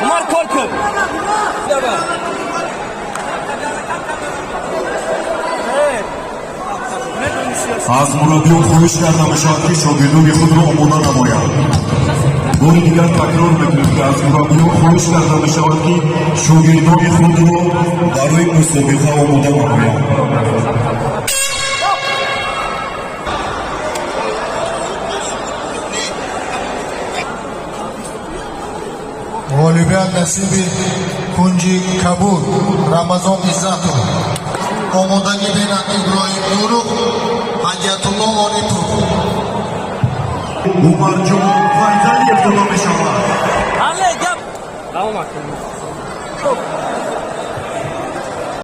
Умар, кор кун. Давай. Аз мураббиён хоҳиш карда мешавад, ки шогирдони худро омода намоянд. Бори дигар такрор мекунем, ки аз мураббиён хоҳиш карда мешавад, ки шогирдони худро барои мусобиқа омода намоянд. Ғолибият насиби кунҷи кабуд, Рамазон Иззатов. Омодагӣ бинанд Иброҳим Нуров, Ҳадиятулло Орипов. Умарҷон Файзалиев дода мешавад. Але гап. Давом кун.